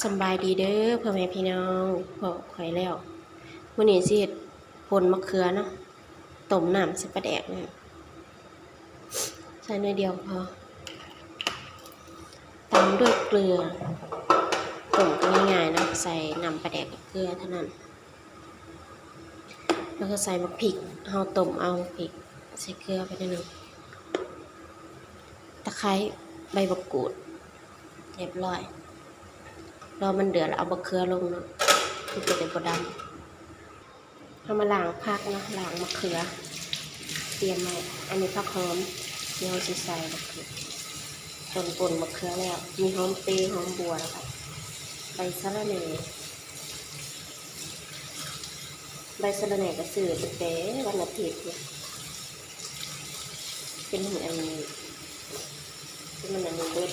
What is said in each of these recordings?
ສຳບາຍດີເດີພໍ່ແມ່ພີ່ນ້ອງ ພໍ້ຂ້ອຍແລ້ວ. ມື້ນີ້ຊິເຮັດປົ່ນມະເຂືອເນາະ ຕົ້ມນ້ຳໃສ່ປາແດກເນາະ ໃສ່ໜ້ອຍດຽວພໍ ຕາມດ້ວຍເກືອ ຕົ້ມກໍງ່າຍໆເນາະ ໃສ່ນ້ຳປາແດກກັບເກືອເທົ່ານັ້ນ. ແລ້ວກໍໃສ່ໝາກພິກ ເຮົາຕົ້ມເອົາໝາກພິກ ໃສ່ເກືອໄປໜ້ອຍໜຶ່ງ ຕະໄຄ ໃບບັກກູດ ຮຽບຮ້ອຍ. ລໍມັນເດືອດແລ້ວເອົາບັກເຂືອລົງເນາະ ມັນກໍຈະບໍ່ດຳ. ເຮົາມາລ້າງຜັກເນາະ ລ້າງມະເຂືອ ຕຽມໄວ້. ອັນນີ້ຜັກຫອມ ດຽວເຮົາຊິໃສ່ບັກເຂືອ ຕົ້ນປົ່ນມະເຂືອແລ້ວ ມີຫອມເປ ຫອມບົ່ວ ແລ້ວກໍໃບສະລະແໜ່. ໃບສະລະແໜ່ກໍຊື້ຕັ້ງແຕ່ວັນອາທິດ ເປັນອັນ ເປັນອັນນັ້ນເບິດ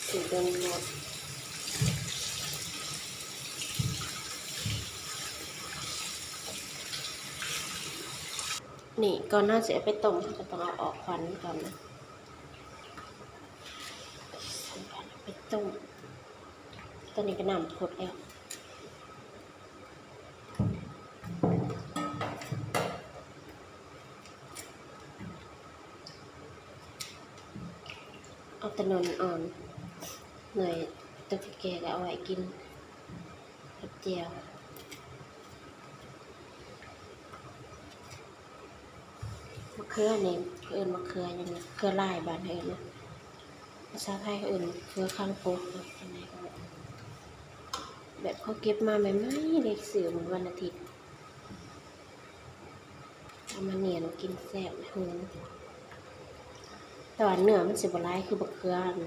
ຊື້ດົນໂພດ. ນີ້ ກ່ອນເຮົາຊິເອົາໄປຕົ້ມ ເຮົາກໍຕ້ອງເອົາອອກຂວັນກ່ອນນະ ໄປຕົ້ມ. ຕອນນີ້ກໍນ້ຳຟົດແລ້ວ ເອົາແຕ່ໜ່ວຍອ່ອນ ໜ່ວຍໂຕແກ່ໆກໍເອົາໄວ້ກິນ ກັບແຈ່ວ. ມະເຂືອນີ້ ເຂົາເອີ້ນມະເຂືອຫຍັງນະ ເຂືອລາຍ ບ້ານເຮົາເອີ້ນນະ ພາສາໄທເຂົາເອີ້ນເຂືອຄາງກົກເນາະ ຈັ່ງໃດກໍ ແບບເຂົາເກັບມາໃໝ່ໆ ໄດ້ຊື້ມື້ວັນອາທິດ ເອົາມາໜຽນກິນແຊບ ຫອມ ແຕ່ວ່າເນື້ອມັນຊິບໍ່ຫຼາຍຄືບັກເຂືອອັນ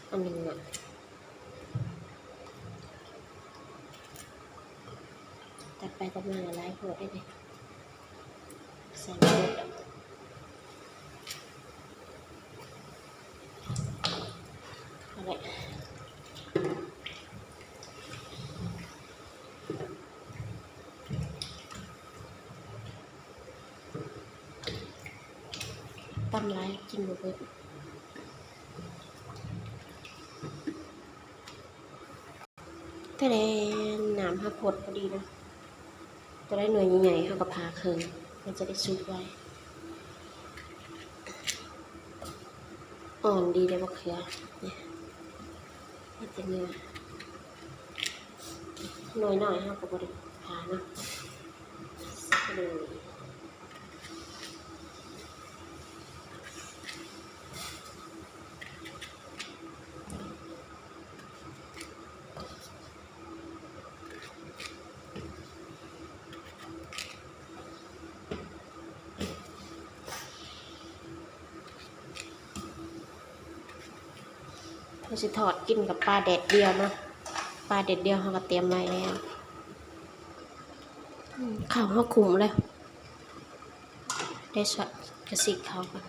ອັນໜຶ່ງນະ. ຕັດໄປຕັດມາຫຼາຍໂພດເດ້ ໃສ່ໝົດ ເອົາເລີຍ ຕຳຫຼາຍກິນບໍ່ເບິດ. ແຕ່ແລ້ວ ນ້ຳເຮົາຟົດພໍດີນະ ໂຕໃດໜ່ວຍໃຫຍ່ໆ ເຮົາກໍຜ່າເຄິ່ງ ມັນຈະໄດ້ສຸກໄວ. ອ່ອນດີເດ້ບັກເຂືອ ນີ້ ມີແຕ່ເນື້ອ. ໜ່ວຍນ້ອຍເຮົາກໍບໍ່ໄດ້ຜ່າເນາະ ໃສ່ໄປເລີຍ. ເຮົາຊິທອດກິນກັບປາແດດດຽວເນາະ ປາແດດດຽວເຮົາກໍຕຽມໄວ້ແລ້ວ. ອືມ ເຂົ້າເຮົາຂຸ້ມແລ້ວ ໄດ້ຊະ ກະຊິເຂົ້າກ່ອນ.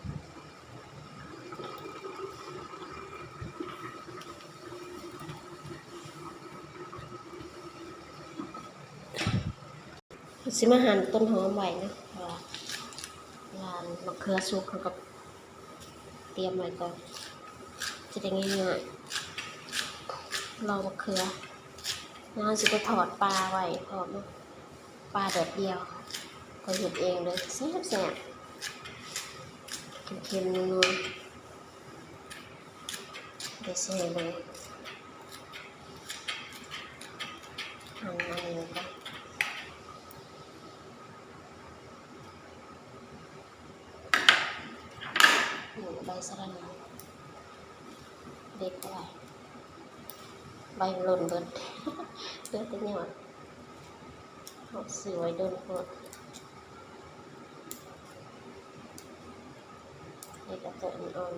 ຊິມາຫັ່ນຕົ້ນຫອມໄວ້ເນາະ ເພາະວ່າລານມະເຂືອສຸກ ເຮົາກໍຕຽມໄວ້ກ່ອນ ຈະໄດ້ງ່າຍໆ ລອມະເຂືອ ແລ້ວເຮົາຊິໄປທອດປາໄວ້ພ້ອມເນາະ ປາແດດດຽວ ຂ້ອຍເຮັດເອງເລີຍ ແຊບໆ ເຄັມໆ ນົວໆ. ໄດ້ເສຍເລີຍ ຫັ່ນອັນນີ້ກ່ອນ ນີ້ໃບສະລະແໜ່ ເດັດເອົາໄວ້ ໃບມັນຫຼົ່ນເບິດ ເຫຼືອແຕ່ຍອດ ເຮົາຊື້ໄວ້ດົນໂພດ. ເຮັດເອົາໂຕອ່ອນ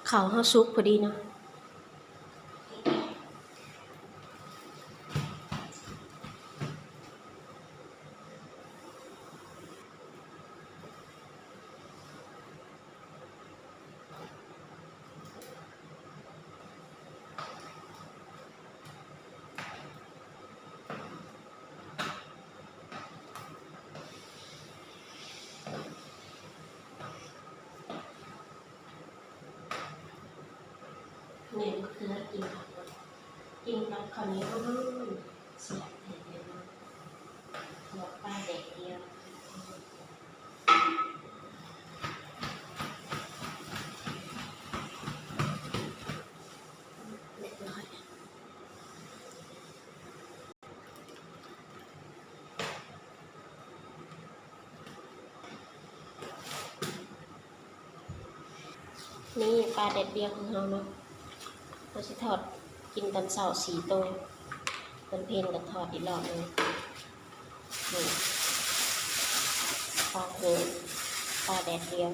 ໆ ເຂົ້າເຮົາສຸກພໍດີເນາະ. ແມ່ນ ມະເຂືອກິນກັບ ກິນກັບເຂົ້າໜຽວຮ້ອນໆ ແຊບແທ້ໆ ເນາະ ທອດປາແດດດຽວ ຮຽບຮ້ອຍ. ນີ້ປາແດດດຽວຂອງເຮົາເນາະ ເຮົາຊິທອດກິນຕອນເຊົ້າສີ່ໂຕ ຕອນເພັນກໍທອດອີກລອບໜຶ່ງ. ນີ້ ປາເຜິ້ງ ປາແດດດຽວ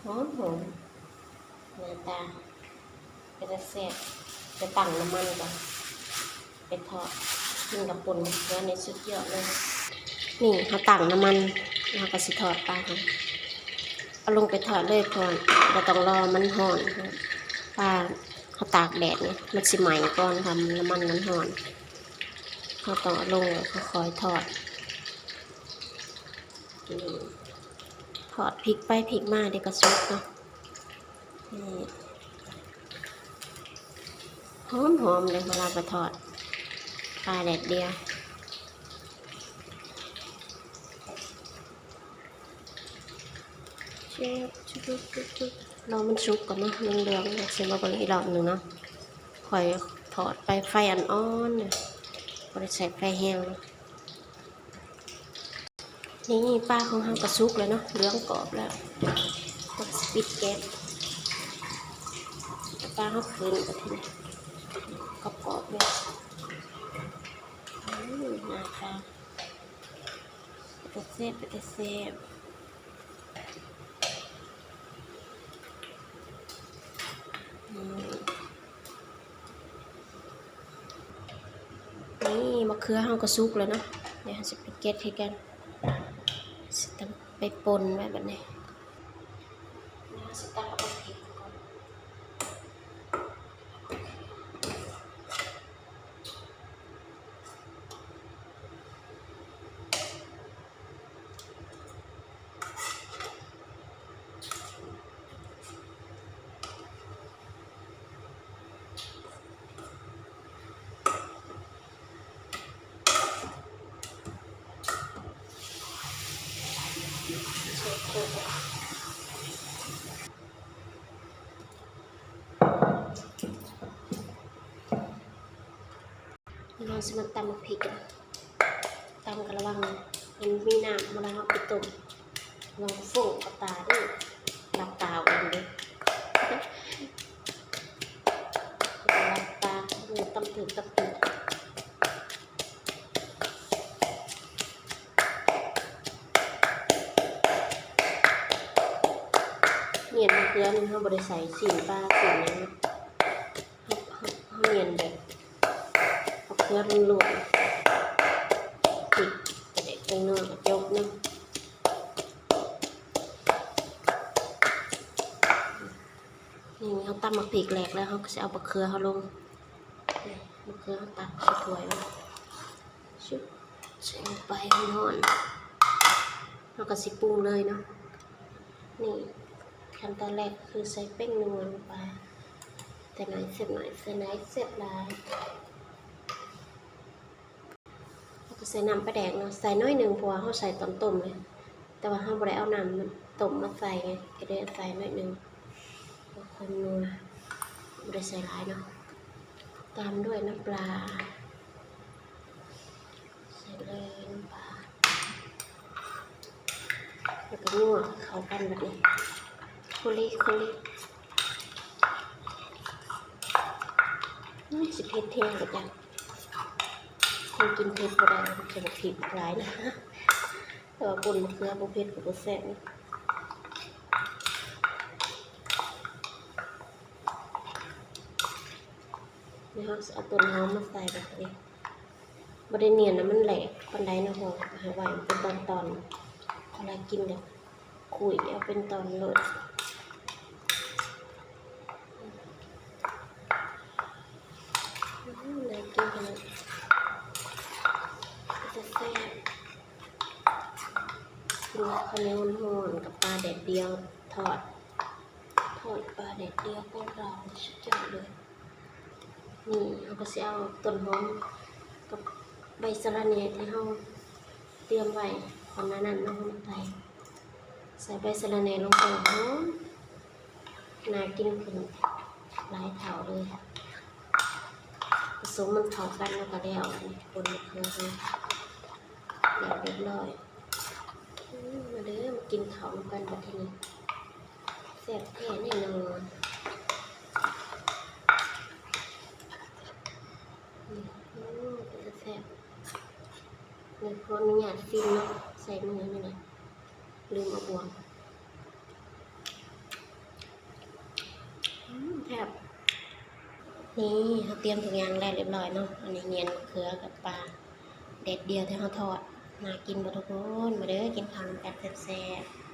ຫອມໆ ໜ້າຕາເປັນຕາແຊບ. ໄປຕັ້ງນ້ຳມັນກ່ອນ ໄປທອດ ກິນກັບປົ່ນໝາກເຂືອນີ້ສຸດຍອດເລີຍ. ນີ້ເຮົາຕັ້ງນ້ຳມັນ ເຮົາກໍຊິທອດປາເຮົາ ເອົາລົງໄປທອດເລີຍ ເພາະວ່າບໍ່ຕ້ອງລໍມັນຮ້ອນ. ປາເຮົາຕາກແດດນີ້ ມັນຊິໄໝ້ກ່ອນ ຖ້ານ້ຳມັນມັນຮ້ອນ ເຮົາຕ້ອງເອົາລົງ ແລ້ວຄ່ອຍໆທອດ. ນີ້ ທອດ ພລິກໄປພລິກມາ ດຽວກໍສຸກເນາະ. ນີ້ ຫອມໆເລີຍ ເວລາໄປທອດປາແດດດຽວ. ລອມັນສຸກກ່ອນເນາະ ເຫຼືອງໆ ແລ້ວຊິມາເບິ່ງອີກລອບໜຶ່ງເນາະ. ຂ້ອຍທອດໄປໄຟອ່ອນໆ ບໍ່ໄດ້ໃຊ້ໄຟແຮງເນາະ. ນີ້ປາຂອງເຮົາກໍສຸກແລ້ວເນາະ ເຫຼືອງກອບແລ້ວ ເຮົາກໍຊິປິດແກັສ ເອົາປາເຮົາຂຶ້ນ ບາດທີນີ້ ກອບໆເລີຍ. ອືມ ໜ້າຕາເປັນຕາແຊບ ເປັນຕາແຊບ. ອືມ ນີ້ ມະເຂືອເຮົາກໍສຸກແລ້ວເນາະ ດຽວເຮົາຊິໄປເກັບໃຫ້ກັນ ຊິຕຳໄປປົ່ນໄວ້ບາດນີ້. ດຽວເຮົາຊິຕັກເອົາໄປເກັບກ່ອນ. ນີ້ ເຮົາຊິມາຕຳໝາກພິກກັນ. ຕຳກະລະວັງມັນມີນ້ຳ ເວລາເຮົາໄປຕົ້ມ ລະວັງຟົ້ງເຂົ້າຕາເດີ້. ຫຼັບຕາເອົາເອງເດີ້ ຫຼັບຕາ. ເອີ ຕຳຖືກ ຕຳຖືກ. ໜຽນມະເຂືອນີ້ ເຮົາບໍ່ໄດ້ໃສ່ຊີ້ນປາຊີ້ນຫຍັງເນາະ. ເຮົາ ເຮົາ ເຮົາໜຽນແບບມະເຂືອລ້ວນໆ ພິກ ປາແດກ ແປ້ງນົວ ກະຈົບເນາະ. ນີ້ເຮົາຕຳໝາກພິກແຫຼກແລ້ວ ເຮົາກະຊິເອົາມະເຂືອເຮົາລົງ. ນີ້ ມະເຂືອເຮົາຕັກໃສ່ຖ້ວຍໄວ້ ຊຶບ ໃສ່ລົງໄປ. ຮ້ອນໆ ເຮົາກະຊິປຸງເລີຍເນາະ. ນີ້ ຂັ້ນຕອນແລກຄືໃສ່ແປ້ງນົວລົງໄປ ແຕ່ໜ້ອຍແຊບໜ້ອຍ ໃສ່ຫຼາຍແຊບຫຼາຍ. ເຮົາກະໃສ່ນ້ຳປາແດກເນາະ ໃສ່ໜ້ອຍໜຶ່ງ ເພາະວ່າເຮົາໃສ່ຕອນຕົ້ມເລີຍ ແຕ່ວ່າເຮົາບໍ່ໄດ້ເອົານ້ຳຕົ້ມມາໃສ່ໄງ ກະເລີຍໃສ່ໜ້ອຍໜຶ່ງ ເພື່ອຄວາມນົວ. ບໍ່ໄດ້ໃສ່ຫຼາຍເນາະ. ຕາມດ້ວຍນ້ຳປາ ໃສ່ເລີຍນ້ຳປາ ແລ້ວກະຍົວເຂົ້າກັນບາດນີ້ ໂຄເລໂຄເລ. ອືມ ຊິເຜັດແຮງບໍ່ຈັກ ຄົນກິນເຜັດບໍ່ໄດ້ ໃສ່ໝາກພິກຫຼາຍນະ. ແຕ່ວ່າປົ່ນມະເຂືອບໍ່ເຜັດກະບໍ່ແຊບ. ດຽວເຮົາຊິເອົາຕົ້ນຫອມມາໃສ່ບາດນີ້. ບໍ່ໄດ້ໜຽນໃຫ້ມັນແຫຼກປານໃດເນາະ ເຮົາໃຫ້ໄວ້ເປັນຕອນໆ ເວລາກິນກະຂຸ້ຍເອົາເປັນຕອນໂລດ. ອືມ ໜ້າກິນຂະໜາດ ເປັນຕາແຊບ. ກິນກັບເຂົ້າໜຽວຮ້ອນໆ ກັບປາແດດດຽວທອດ ທອດປາແດດດຽວຂອງເຮົາ ສຸດຍອດເລີຍ. ນີ້ເຮົາກະຊິເອົາຕົ້ນຫອມກັບໃບສະລະແໜ່ທີ່ເຮົາຕຽມໄວ້ກ່ອນໜ້ານັ້ນເນາະ ເອົາມາໃສ່ ໃສ່ໃບສະລະແໜ່ລົງໄປ ຫອມ ໜ້າກິນຂຶ້ນຫຼາຍເທົ່າເລີຍ. ປະສົມມັນເຂົ້າກັນແລ້ວກະແລ້ວ ອັນນີ້ ປົ່ນມະເຂືອເຮົາ ແລ້ວຮຽບຮ້ອຍ. ອືມ ມາເດີ້ ມາກິນເຂົ້ານຳກັນບາດທີນີ້ ແຊບແທ້ແນ່ນອນ. ອືມ ເປັນຕາແຊບ. ດຽວຂໍອະນຸຍາດຊີມເນາະ ໃຊ້ມືນີ້ແຫຼະ ລືມເອົາບ່ວງ. ອືມ ແຊບ. ນີ້ ເຮົາຕຽມທຸກຢ່າງແລ້ວຮຽບຮ້ອຍເນາະ. ອັນນີ້ໜຽນມະເຂືອກັບປາແດດດຽວທີ່ເຮົາທອດ. ໜ້າກິນບໍ່ທຸກຄົນ? ມາເດີ້ ກິນເຂົ້ານຳກັນແຊບໆ.